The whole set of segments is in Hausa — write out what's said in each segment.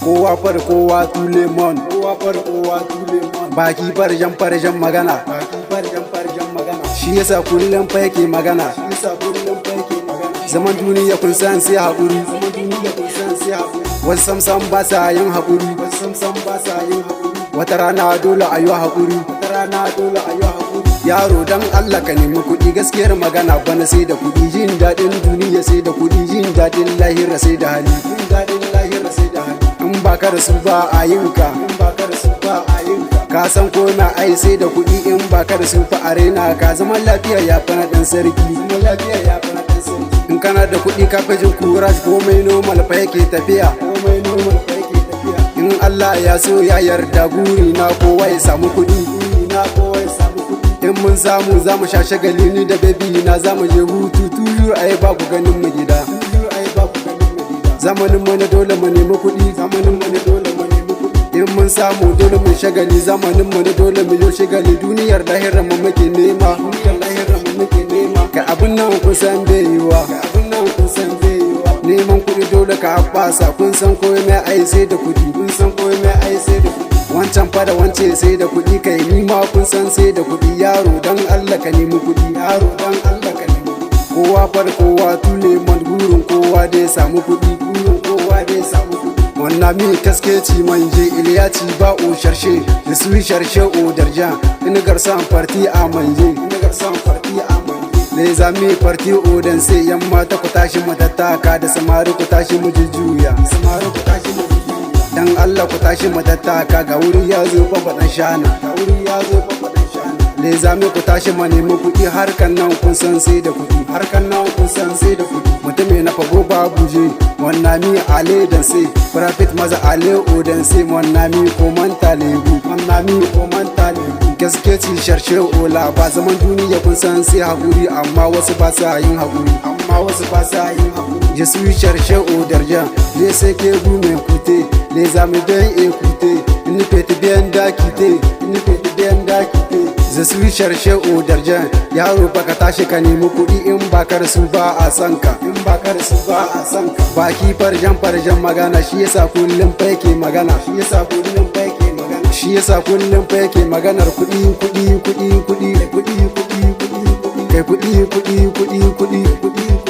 Kowa far kowa tulemon. Kowa far kowa tulemon. Baki farjan farjan magana. Baki farjan farjan magana. Shi yasa kullum fa yake magana. Shi yasa kullum fa yake magana. Zaman duniya kun san sai haƙuri. Zaman duniya kun san sai haƙuri. Wasu samsam ba sa yin haƙuri. Wasu samsam ba sa yin haƙuri. Wata rana dole a yi haƙuri. Wata rana dole a yi haƙuri. Yaro, dan Allah ka nemi kuɗi. Gaskiyar magana, bana sai da kuɗi. Jin daɗin duniya sai da kuɗi, jin daɗin lahira sai da hali. Jin daɗin lahira sai da hali. In ba ka da su, ba a yin ka. In ba ka da su, ba a yin ka. Ka san ko na ai sai da kuɗi. In ba ka da su fa, arena ka. Zaman lafiya ya fi na ɗan sarki. Zaman lafiya ya fi na ɗan sarki. In kana da kuɗi, ka fi jin courage. Komai normal fa yake tafiya. Komai normal fa yake tafiya. In Allah ya so ya yarda, guri na kowa ya samu kuɗi. Guri na kowa ya samu kuɗi. In mun samu, za mu sha shagali. Ni da baby na za mu je hutu. Toujours ai ba ku ganin mu gida. Toujours ai ba ku ganin mu gida. Zamanin mu na dole mu nemi kuɗi. Zamanin mu ne dole mu nemi kuɗi. In mun samu, dole mu shagali. Zamanin mu na dole mu yo shagali. Duniyar lahirar mu muke nema. Duniyar lahirar mu muke nema. Ka abun nan kun san bai yiwa. Ga abun nan kun san bai yiwa. Neman kuɗi dole ka haɓasa. Kun san komai ai sai da kuɗi. Kun san komai ai sai da kuɗi. Wancan fada wance sai da kuɗi. Kai, ni ma kun san sai da kuɗi. Yaro, dan Allah ka nemi kuɗi. Yaro, dan Allah ka nemi kuɗi. Kowa far kowa tule man, burin kowa da ya samu kuɗi. Burin kowa da ya samu kuɗi. Mon ami, qu'est-ce que tu manges? Il y a tu vas au chercher. Je suis cherché au d'argent. Une garçon parti à manger. Une garçon parti à manger. Les amis parti au danser. Yan mata, ku tashi mu tattaka, da samari ku tashi mu jujjuya. Samari, ku tashi mu jujjuya. Dan Allah ku tashi mu tattaka, ga wuri ya zo faɗan shana. Ga wuri ya zo faɗan shana. Les amis, ku tashi mu nemi kuɗi. Harkan nan kun san sai da kuɗi. Harkan nan kun san sai da kuɗi. Mutum na fago ba buje. Mon ami, allez danser. Profite maza, allez au danser. Mon ami, comment allez-vous? Mon ami, comment allez-vous? Qu'est-ce que tu cherches au là-bas? Zaman duniya kun san sai haƙuri, amma wasu ba sa yin haƙuri. Amma wasu ba sa yin haƙuri. Je suis cherché au d'argent. Je sais que vous m'écoutez. Les amis, bien écoutez. Une petite bien d'acquitter. Une petite bien d'acquitter. Je suis cherché au d'argent. Yaro, baka tashi ka nemi kuɗi. In ba ka da su, ba a san ka. In ba ka da su, ba a san ka. Baki farjan farjan magana. Shi yasa kullum fa yake magana. Shi yasa kullum fa yake magana. Shi yasa kullum fa yake maganar kuɗi, kuɗi, kuɗi, kuɗi. Kuɗi, kuɗi, kuɗi, kuɗi. Kai, kuɗi, kuɗi, kuɗi, kuɗi. Kuɗi, kuɗi, kuɗi,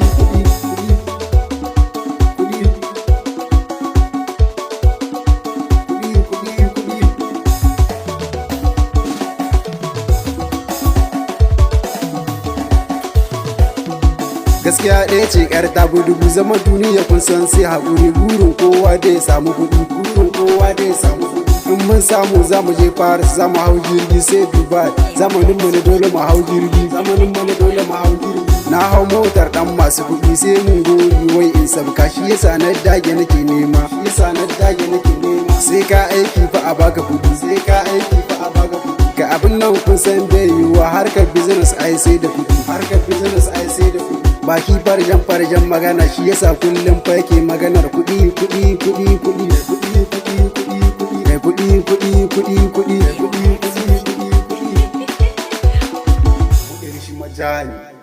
kuɗi, kuɗi, kuɗi, kuɗi, kuɗi, kuɗi. Gaskiya ɗaya ce, ƴar tabu dubu. Zaman duniya kun san sai haƙuri. Burin kowa da ya samu kuɗi. Burin kowa da ya samu kuɗi. In mun samu, za mu je Paris, za mu hau jirgi sai Dubai. Zamanin mu ne dole mu hau jirgi. Zamanin mu ne dole mu hau jirgi. Na hau motar dan masu kuɗi, sai mun gori wai in sabka. Shi yasa na dage nake nema. Shi yasa na dage nake nema. Sai ka aiki fa a baka kuɗi. Sai ka aiki fa a baka kuɗi. Ka abin nan kun san bai yiwuwa. Harkar business ai sai da kuɗi. Harkar business ai sai da kuɗi. Baki farjan farjan magana. Shi yasa kullum fa yake maganar kuɗi, kuɗi, kuɗi, kuɗi. Kuɗi, kuɗi, kuɗi, kuɗi. Kai, kuɗi, kuɗi, kuɗi, kuɗi. Kuɗi, kuɗi, kuɗi, kuɗi. Kuɗi shi majali.